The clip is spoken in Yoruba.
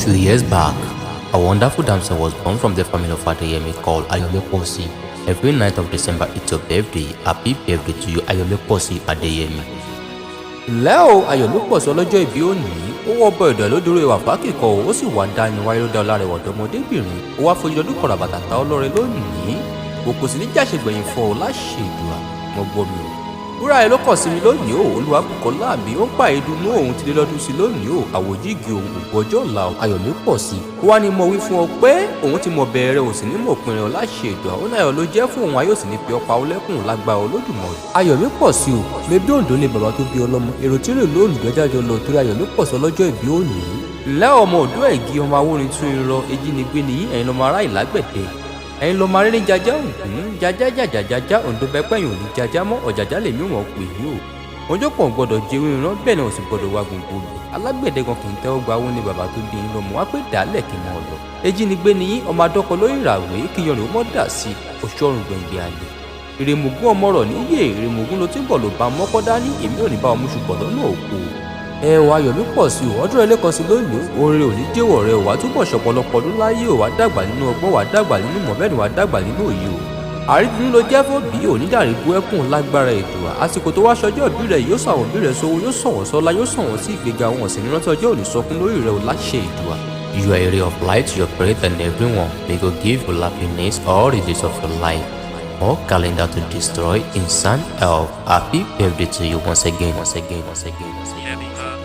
2 years back, a wonderful damsel was born from the family of Adeyemi called Ayomiposi. Every 9th of December, it's your birthday. Happy birthday to you, Ayomiposi Adeyemi. Ǹlẹ́ o, Ayọ̀mípọ̀sí ọlọ́jọ́ ìbí òní. Ó wọ́ ọbọ̀ ẹ̀dọ̀ ló dúró ìwà fákìkọ̀, ó sì wá dání wáyé ló dá ọlá rẹ̀ ọ̀dọ́mọdébìnrin. Ó wá fojú ọdún kọ̀rọ̀ bàtà ta ọlọ́rẹ lónìí. Òkò sì ní jàṣẹgbẹ̀yìn fún ọ láṣẹ ìdùà mọ́ gbọ́ mi o. Wúrà ẹ ló kàn sí mi lónìí o. Olúwabùkọ́lá mi ó ń pa ìdùnnú òun ti lé lọ́dún sí lónìí o. Àwòjíìgì òun ògbó ọjọ́ ọ̀la o. Ayọ̀mípọ̀sí ó wá ní mo wí fún ọ pé òun ti mọ bẹ̀rẹ̀, òun sì ní mọ̀ òpin rẹ̀ ọ láṣẹ ìdùà. Ó náà ló jẹ́ fún òun, ayé òsì ní fi ọpa ọlẹ́kùn lágbára Olódùmarè. Ayọ̀mípọ̀sí o, mebí Oǹdó ni bàbá tó bí ọlọ́mọ. Èrò tí rè lóòlù jájọ lọ torí Ayọ̀mípọ̀sí ọlọ́jọ́ ìbí òní. Ǹlẹ́ ọmọ òdó ẹ̀gí, ọmọ awórin tún irọ́ ejínigbé nìyí. Ẹ̀yin lọmọ ará ìlágbẹ̀dẹ, ẹ̀yin lọmọ arẹ́rìn jajá ògún jajá jàjà jajá Oǹdó bẹ́pẹ̀yìn òní jajá mọ́ ọ̀jàjà lèmi wọ́n pè yí o. Ọjọ́ pọ̀ gbọ́dọ̀ jẹ́wé ìran, bẹ́ẹ̀ náà sì gbọ́dọ̀ wá gbogbo lò. Alágbẹ̀dẹ gan kì í tẹ́wọ́ gba owó ní bàbá tó bí yín lọ́mọ wá pé dàálẹ̀ kí n mọ̀ lọ. Ejínigbé ni yín, ọmọ adọ́kọ lórí ìràwé kí yanrìn ó mọ́ dà sí òṣòrùn gbẹ̀ngbẹ̀ àlè. Ìrèmùgún ọmọ rọ̀ níyè, ìrèmùgún ló ti ń bọ̀ ló bá mọ́kọ́ dání. Èmi ò ní bá ọmú ṣùgbọ́n lọ́nà òkú. Ẹ̀wọ̀n Ayọ̀mípọ̀sí ò, ọdún rẹ̀ lẹ́kan sí lónìí. Orin ò ní jẹ́wọ̀ rẹ̀, wà túbọ̀ ṣọ̀pọ̀lọpọ̀ ọdún láyé ò, wá dàgbà nínú ọgbọ́n, wà dàgbà nínú ìmọ̀, bẹ́ẹ̀ ni wà dàgbà nínú òye o. Àrídùnnú ló jẹ́ fún bí onídàrí bú ẹkùn lágbára ètò. Àsìkò tó wá ṣọjọ́ ìbí rẹ̀ yóò sọ àwọn òbí rẹ̀ sówó, yóò sọ wọ́n sọ́lá, yóò sọ wọ́n sí ìgbéga. Àwọn ọ̀sìn nírántí ọjọ́ òní sọkún lórí rẹ̀ ò láṣẹ ìdùà. You are a ray of light to your parents and everyone. May God give you happiness all the days of your life. More calendar to destroy in sound health. Happy birthday to you once again, once again, once again, once again.